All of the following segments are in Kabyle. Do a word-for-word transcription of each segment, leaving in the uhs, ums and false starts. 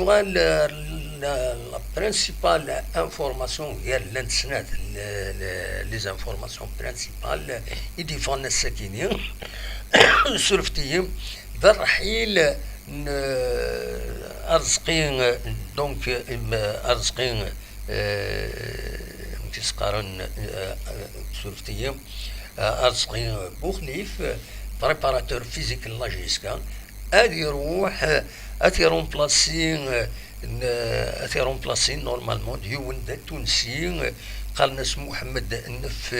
Wala la, la principale information, gar llant snat, le, le, les informations principales i d-yeffɣen ass-akini, surfet-iyi, d rrḥil n Arezqi, donc, im, Arezqi, euh, amek i s-qqaren, euh, surfet-iyi, euh, Arezqi Buxlif, préparateur physique n la J S K, ad iruḥ, ad t-iremplasi, euh, n-, ad t-iremplasi normalement d yiwen d Atunsi, euh, qqaren-as Muḥemmed Nef-,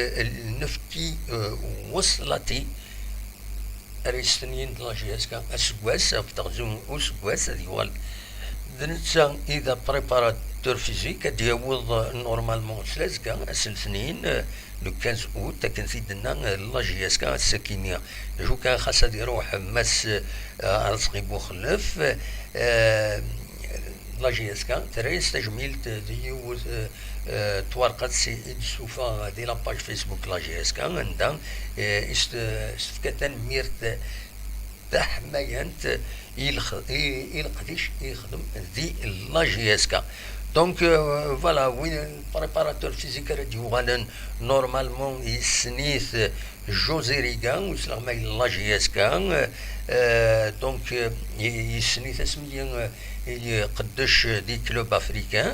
Nefki, euh, Weslati. Ara yestenyin d la J S K aseggas, ɣef teɣzi n useggas ad yuɣal d netta i d préparateur physique, ad d-yaweḍ, euh, normalement s lazekka, ass n letniyen, euh, le quinze août, akken t-id-tenna, euh, la J S K ass-akini. D acu kan, xas ad iruḥ Mass, euh, Arezqi Buxlef, euh, la J S K terra-yas tajmilt d yiwet, euh, euh, twerqet i d-tessuffeɣ di la page Facebook la J S K, anda, euh, i s-, s-tefka tanemmirt taḥmayant i lex-, i, i leqdic i yexdem di la J S K. Donc, euh, voilà, win, préparateur physique ara d-yuɣalen normalement yessen-it José Riga, wis leɣma yella la J S K, euh, donc, euh, y-, yessen-it asmi, euh, iqeddec di club africain.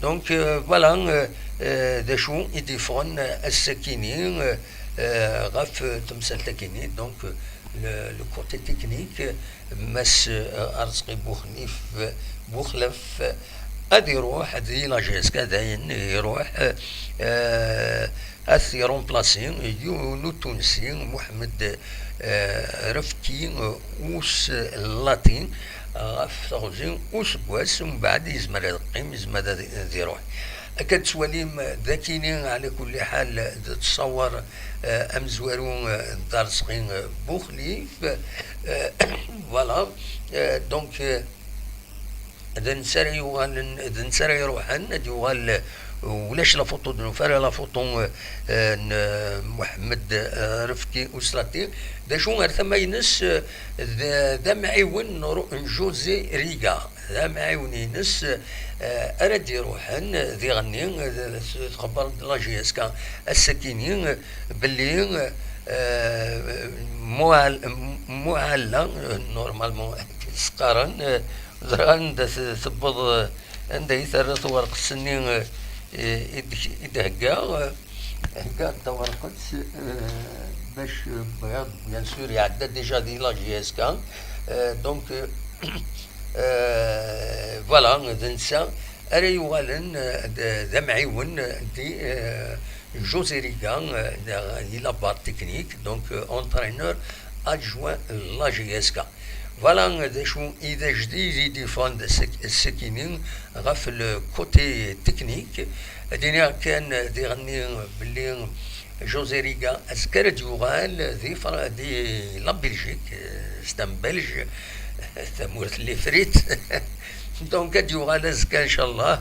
Donc, euh, voilà, euh, euh, d acu i d-yeffɣen ass-akini, euh, euh, ɣef temsalt-akini. Donc, euh, le, le côté technique, Mass, euh, Arezqi Buxlif, Buxlef, ad iruḥ di la J S K, dayen iruḥ, euh, ad t-iremplasi yiwen Utunsi, Muḥemmed, euh, Refki, euh, Uslati, ɣef teɣzi useggas, umbeɛd yezmer ad yeqqim, yezmer ad, ad iruḥ. Akka d-tettwalim d akini, ɛla kulli ḥal, d ttṣawar, euh, amezwaru, euh, d Arezqi, euh, Buxlif, euh, voilà, euh, donc, euh, d netta ara yuɣalen, d netta ara iruḥen, ad yuɣal, euh, ulac la photo, d nufa ara la photo, euh, euh, n, euh, Muḥemmed, euh, Refki Uslati. D acu ar tama-ines, euh, d, d amɛiwen n Ru-, n José Riga. D amɛiwen-ines, eh, ara d-iruḥen diɣenni, eh, txebber-d la J S K ass-akini, eh, belli, eh, Muɛal-, Muɛalla, eh, normalement, s-qqaren, eh, ẓriɣ anda t-, tewweḍ, eh, anda i terra twerqet-nni, eh, i d-, i d-heggaɣ, eh, Heggaɣ-d tawerqet, euh, bac, euh, bɣiɣ, bien sûr, iɛedda déjà di la J S K. Euh, donc, euh, euh, voilà, d netta ara yuɣalen, euh, d, d amɛiwen di, euh, José Riga, euh, di, di la barre technique, donc, euh, entraîneur adjoint la J S K. Voilà d acu i d ajdid i d-yeffɣen d ass-, ass-akini ɣef le côté technique. Ad iniɣ kan diɣenni belli José Riga azekka ara d-yuɣal di Fra-, di la Belgique, c'est un Belge, tamurt n les frites. Donc ad d-yuɣal azekka, ncallah,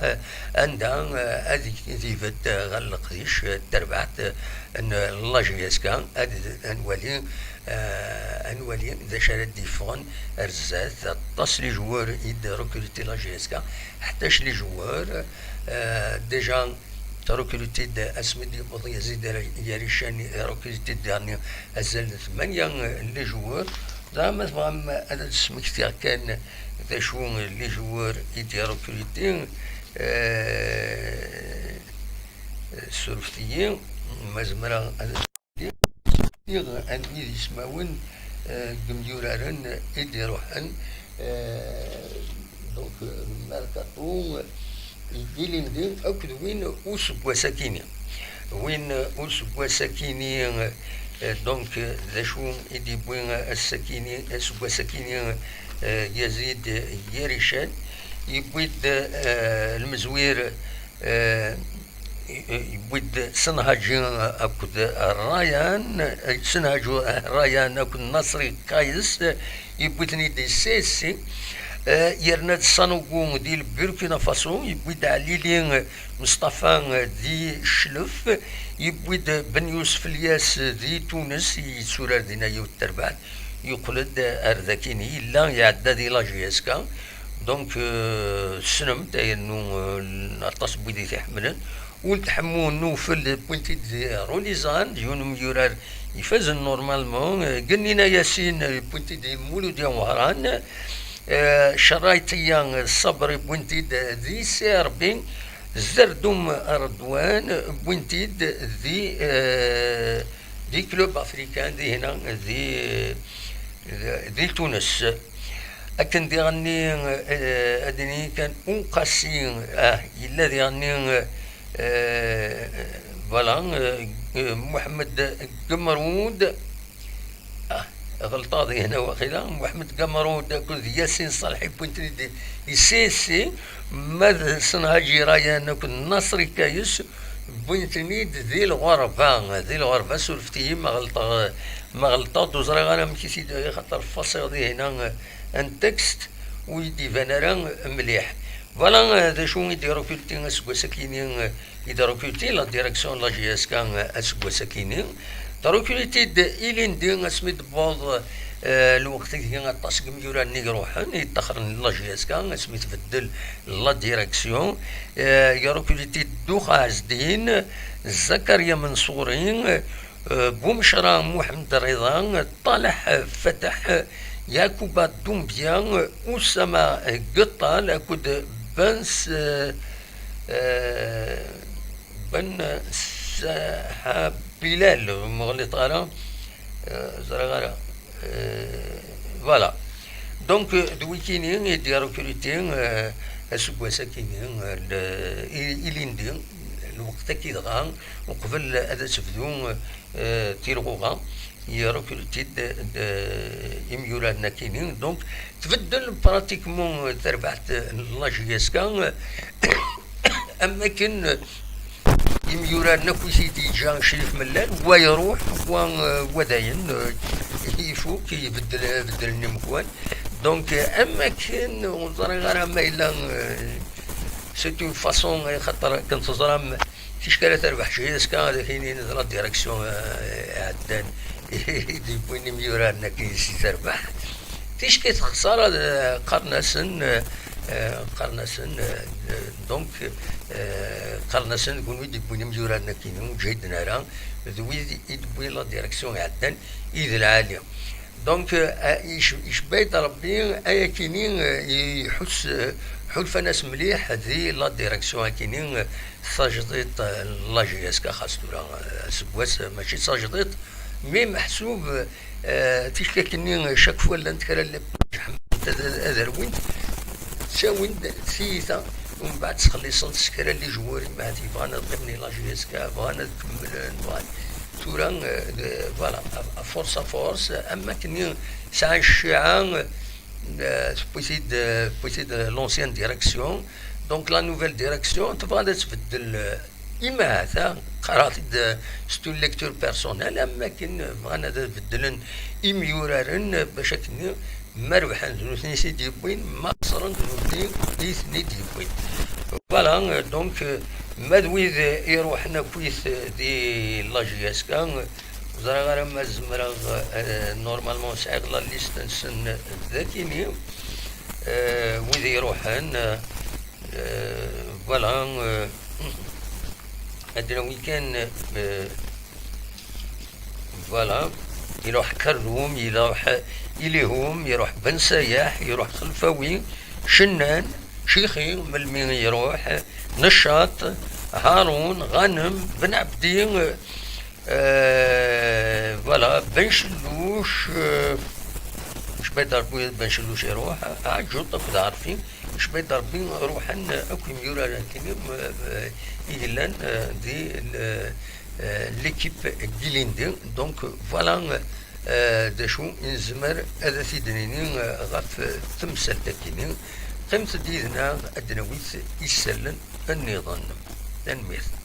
anda, eh, ad ig-, ad ibedd, eh, ɣer leqdic, eh, n terbaɛt, eh, n la J S K, ad, ad nwali, eh, ad nwali d acu ara d-yeffɣen ar zdat. Aṭas les joueurs i d-recruter la J S K, ḥdac les joueurs, eh, déjà recruter-d asmi d-yewweḍ Yazid Yarican, recruter-d daɣen azal n tmanya, eh, les joueurs. Dɣa ma tebɣam ad d-smektiɣ kan d acu les joueurs i d-irecruter, eh, surfet-iyi, ma zemreɣ ad d-smektiɣ anwi d ismawen, eh, n yemyuraren i d-iruḥen, eh, donc, eh, merkaṭu, ilindi akked win useggas-akini. Win useggas-akini, eh, donc, eh, d acu i d-yewwi ass-akini, aseggas-akini, eh, Yazid Yarican? Yewwi-d, eh, lmezwir, eh, yewwi-d Senhaji akked Rayan, eh, Senhaji, eh, Rayan akked Nasri Kayes, eh, yewwi-ten-id di C S C, eh, yerna-d Sanogo di Burkina Faso, yewwi-d Ɛlili, eh, Mustafa, eh, di Cclef, yewwi-d Ben Yusef Lyas, eh, di Tunes, yetturar dinna yiwet terbaɛt, yeqqel-d, eh, ar dakini, yella iɛedda di la J S K, Donc, euh, tessnem-t, ay annu, euh, aṭas n wid i t-iḥemmlen. Ul Tḥemmu n Ufel, wwin-t-id di Rulizan, d yiwen umyurar ifazen normalement. Euh, Gennina Yasin, euh, wwin-t-id di Muludi Wehran. Euh, Cerraytiya Sabri, wwin-t-id di C R B. Zerdum Redwan, wwin-t-id di, euh, di club africain, di hna, di, di Tunes. Akken diɣenni, eh, ad nini kan Unqasi, ah, yella diɣenni, eh, voilà, eh, Muḥemmed Gemrud, ah, ɣelṭeɣ di hna waqila, Muḥemmed Gemrud akked Yasin Ṣalḥi wwin-ten-id i C S C, ma d Senhaji Rayan akked Nasri Kayes, wwin-ten-id di lɣerba, di lɣerba, surfet-iyi ma ɣelṭeɣ, ma ɣelṭeɣ-d, ur ẓriɣ ara amek i t-id, xaṭer fasiɣ di hna, eh, un texte ur yi-d-iban ara mliḥ. Voilà, eh, d acu i d-irukulti aseggas akini, eh, i d-irukulti la direction n la J S K, eh, aseggas akini. Trukulti-d ilindi asmi d-tewweḍ, eh, lweqt ideg aṭas n yimyurar-nni iruḥen, yeṭṭaxren la J S K, asmi tbeddel la direction. Eh, irukulti-d Dux Ɛezdin, Zakaria Menṣuri, eh, Bumecra Muḥemmed Rida, Ṭalaḥ Fateḥ, Yakuba Dumbya, Usama Geṭṭal akked Ben S-, eh, eh, Ben Saḥabilal, ma ɣliṭeɣ ara, eh, ẓriɣ ara. Eh, voilà. Donc, eh, d wikini i d-irukulti, eh, aseggas akini, eh, l-, i-, ilindi, lweqt-agi dɣa, uqbel ad tebdu, eh, tilɣuɣa, irukulti-d, eh, imyuraren akini. Donc, tbeddel pratiquement terbaɛt n la J S K, am akken imyuraren akk i t-id-yeǧǧa Crif Mellal, wa iruḥ, wa, wa dayen, eh, ifuk, ibeddel, beddlen imekwan. Donc, eh, am akken, ur ẓriɣ ara ma yella, eh, c'est une façon, eh, xaṭer akken teẓram, ticki ara terbeḥ J S K, ad ak-inin d la direction, eh, iɛeddan, i d-yewwin imyuraren akken si terbeḥ. Ticki texṣer, eh, qqaren-asen, eh, eh, qqaren-asen, eh, donc, eh, qqaren-asen d kunwi i d-yewwin imyuraren akkin, ur ǧhiden ara, d wid i d-yewwi la direction iɛeddan i d lɛali. Donc, eh, ic-, icebba-yi-d Rebbi, ay akini, eh, iḥuss, eh, ḥulfan-as mliḥ di la direction akini, eh, tajdiṭ, eh, n la J S K, xas tura, eh, aseggas, eh, mačči d tajdiṭ, mi meḥsub, eh, ticki akini, chaque fois llant kra n les projets ḥemmlent ad, ad rwint, ttawin-d tiyita, umbeɛd ttxelliṣen-t s kra n les joueurs, imahat yebɣan ad qqimen i la J S K, bɣan ad kemmlen, bɣan. Tura, eh, d-, voilà, à, à force, à force, am akken sɛan cciɛa, eh, tewwi-t-id, eh, tewwi-t-id, eh, l'ancienne direction. Donc la nouvelle direction tebɣa ad tbeddel, eh, imahat, ah, qqareɣ-t-id, eh, c'est une lecture personnelle, am akken bɣan ad beddlen imyuraren, eh, bac akken ma rebḥen d nutni i t-id-yewwin, ma xesren d nutni i ten-id-yewwin. Voilà, eh, donc, eh, ma d wid, eh, iruḥen akkit, eh, di la J S K, eh, ur ẓriɣ ara ma zemreɣ, eh, normalement sɛiɣ la liste-nsen dagini, eh, wid iruḥen, eh, eh, voilà, eh, ad nawi kan, eh, voilà, iruḥ Kerrum, iruḥ Ilihum, iruḥ Ben Sayaḥ, iruḥ Xelfawi, Cennan, Cixi, melmi iruḥ, Neccaṭ, Harun, Ghanem, Ben Ɛebdi, eh, voilà, Ben Celluc, eh, Cbayt Rebbi, Ben Celluc iruḥ, Ɛaǧuṭ akked Ɛerfi, Cbayt Rebbi ruḥen akk imyurar akkin, eh, i yellan, eh, di, eh, l'équipe n yilindi. Donc, voilà, eh, d acu i nezmer ad t-id-nini, eh, ɣef temsalt-akini. Qqimet-d yid-neɣ ad d-nawi isallen nniḍen. Tanemmirt.